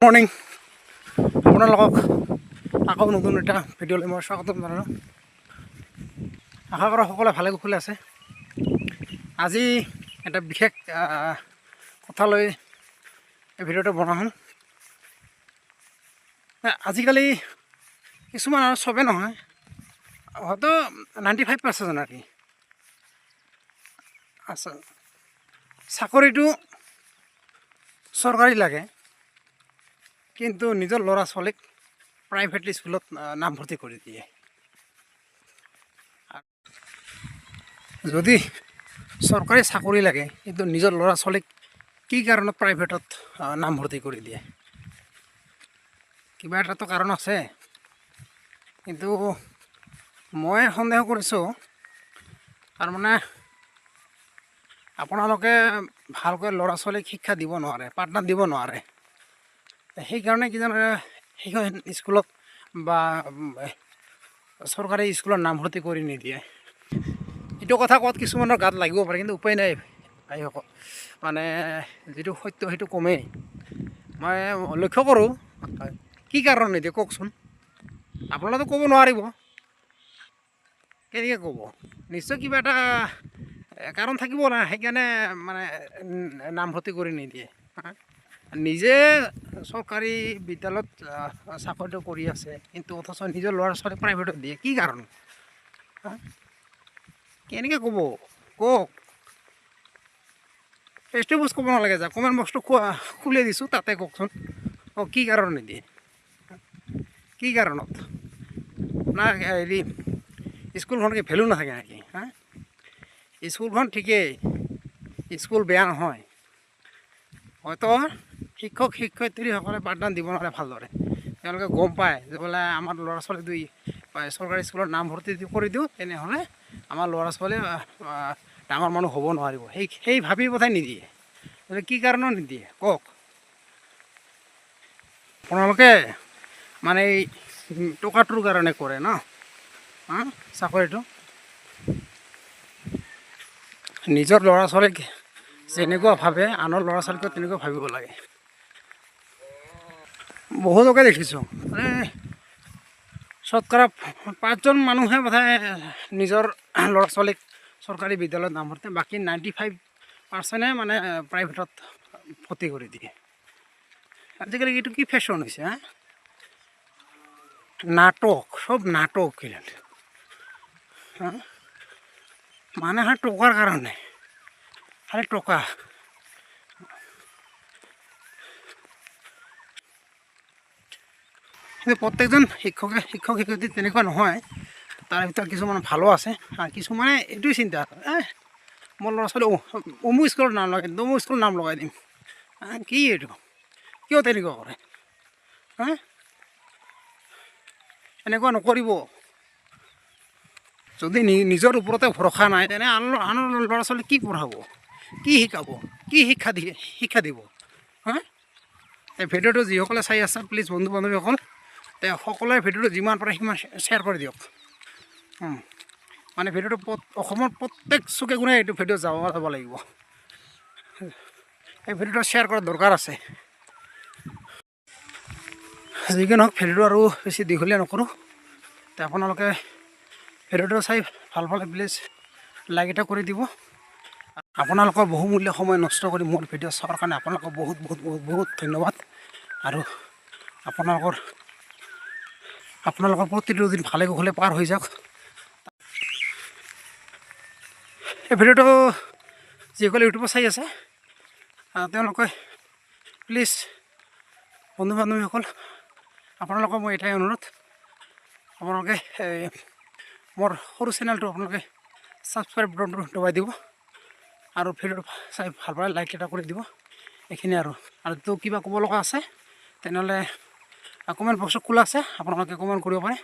Morning আপোনালোকক আকৌ নতুন এটা ভিডিঅ'লৈ মই স্বাগতম জনালোঁ। আশা কৰোঁ সকলোৱে ভালে কুশলে আছে। আজি এটা বিশেষ কথা লৈ এই ভিডিঅ'টো বনোৱা হ'ল। আজিকালি কিছুমান, আৰু চবেই নহয়, হয়তো 95% আৰু কি আচ্ছা, চাকৰিটো চৰকাৰী লাগে, কিন্তু নিজৰ ল'ৰা ছোৱালীক প্ৰাইভেট স্কুলত নামভৰ্তি কৰি দিয়ে। যদি চৰকাৰী চাকৰি লাগে, কিন্তু নিজৰ ল'ৰা ছোৱালীক কি কাৰণত প্ৰাইভেটত নামভৰ্তি কৰি দিয়ে? কিবা এটাতো কাৰণ আছে। কিন্তু মই সন্দেহ কৰিছোঁ, তাৰমানে আপোনালোকে ভালকৈ ল'ৰা ছোৱালীক শিক্ষা দিব নোৱাৰে, পাঠদান দিব নোৱাৰে। সেইকাৰণে কিজানি সেইখন স্কুলত বা চৰকাৰী স্কুলত নামভৰ্তি কৰি নিদিয়ে। এইটো কথা কোৱাত কিছুমানৰ গাত লাগিব পাৰে, কিন্তু উপায় নাই ভাইসকল। মানে যিটো সত্য সেইটো কমেই। মই লক্ষ্য কৰোঁ। কি কাৰণ নিদিয়ে কওকচোন? আপোনালোকেতো ক'ব নোৱাৰিব। কেনেকৈ ক'ব? নিশ্চয় কিবা এটা কাৰণ থাকিব না, সেইকাৰণে মানে নামভৰ্তি কৰি নিদিয়ে। নিজে চৰকাৰী বিদ্যালয়ত চাকৰিটো কৰি আছে, কিন্তু অথচ নিজৰ ল'ৰা ছোৱালীক প্ৰাইভেটত দিয়ে, কি কাৰণ? কেনেকৈ ক'ব কওক? ফেচ টু ফেচ ক'ব নালাগে, যা কমেণ্ট বক্সটো খুলি দিছোঁ, তাতে কওকচোন। অঁ, কি কাৰণ নিদিয়ে, কি কাৰণত? না হেৰি স্কুলখন কি ভেলু নাথাকে নেকি? হা, স্কুলখন ঠিকেই, স্কুল বেয়া নহয়। হয়তো শিক্ষক শিক্ষয়িত্ৰীসকলে পাঠদান দিব নোৱাৰে ভালদৰে। তেওঁলোকে গম পায় যে বোলে আমাৰ ল'ৰা ছোৱালী দুই চৰকাৰী স্কুলত নামভৰ্তি কৰি দিওঁ, তেনেহ'লে আমাৰ ল'ৰা ছোৱালী ডাঙৰ মানুহ হ'ব নোৱাৰিব। সেই ভাবি পঠাই নিদিয়ে। গতিকে কি কাৰণত নিদিয়ে কওক আপোনালোকে? মানে এই টকাটোৰ কাৰণে কৰে ন চাকৰিটো? নিজৰ ল'ৰা ছোৱালীক যেনেকুৱা ভাবে, আনৰ ল'ৰা ছোৱালীকো তেনেকুৱা ভাবিব লাগে। বহুতকে দেখিছোঁ, মানে শতকৰা পাঁচজন মানুহে বোধহয় নিজৰ ল'ৰা ছোৱালীক চৰকাৰী বিদ্যালয়ত নামভৰ্তি, বাকী 95%-এ মানে প্ৰাইভেটত ভৰ্তি কৰি দিয়ে। আজিকালি এইটো কি ফেশ্বন হৈছে? হা, নাটক, চব নাটক কিমান। হা, মানে খালি টকাৰ কাৰণে, খালি টকা। কিন্তু প্ৰত্যেকজন শিক্ষকে, শিক্ষক শিক্ষয়িত্ৰী তেনেকুৱা নহয়। তাৰ ভিতৰত কিছুমান ভালো আছে আৰু কিছুমানে এইটোৱে চিন্তা, মোৰ ল'ৰা ছোৱালী অমুক স্কুলত নাম লগাই দিম, তমুক স্কুলত নাম লগাই দিম। কি এইটো? কিয় তেনেকুৱা কৰে? হা, এনেকুৱা নকৰিব। যদি নিজৰ ওপৰতে ভৰসা নাই, তেনে আনৰ ল'ৰা ছোৱালীক কি পঢ়াব, কি শিকাব, কি শিক্ষা দিয়ে, শিক্ষা দিব? হা, এই ভিডিঅ'টো যিসকলে চাই আছে, প্লিজ বন্ধু বান্ধৱীসকল, তে সকলোৱে ভিডিঅ'টো যিমান পাৰে সিমান শ্বেয়াৰ কৰি দিয়ক। মানে ভিডিঅ'টো অসমৰ প্ৰত্যেক চুকে কোণে এইটো ভিডিঅ' যাব লাগিব। এই ভিডিঅ'টো শ্বেয়াৰ কৰাৰ দৰকাৰ আছে। যিকি নহওক, ভিডিঅ'টো আৰু বেছি দীঘলীয়া নকৰোঁ। তে আপোনালোকে ভিডিঅ'টো চাই ভাল পালে প্লিজ লাইক এটা কৰি দিব। আপোনালোকৰ বহুমূল্য সময় নষ্ট কৰি মোৰ ভিডিঅ' চোৱাৰ কাৰণে আপোনালোকক বহুত বহুত বহুত বহুত ধন্যবাদ। আৰু আপোনালোকৰ প্ৰতিটো দিন ভালে কুশলে পাৰ হৈ যাওক। এই ভিডিঅ'টো যিসকলে ইউটিউবত চাই আছে, তেওঁলোকে প্লিজ, বন্ধু বান্ধৱীসকল, আপোনালোকৰ মই এটাই অনুৰোধ, আপোনালোকে মোৰ সৰু চেনেলটো আপোনালোকে ছাবস্ক্ৰাইব বাটনটো দবাই দিব আৰু ভিডিঅ'টো চাই ভাল পালে লাইক এটা কৰি দিব। এইখিনি। আৰু তো কিবা ক'ব লগা আছে, তেনেহ'লে কমেণ্ট বক্সত খোলা আছে, আপোনালোকে কমেণ্ট কৰিব পাৰে।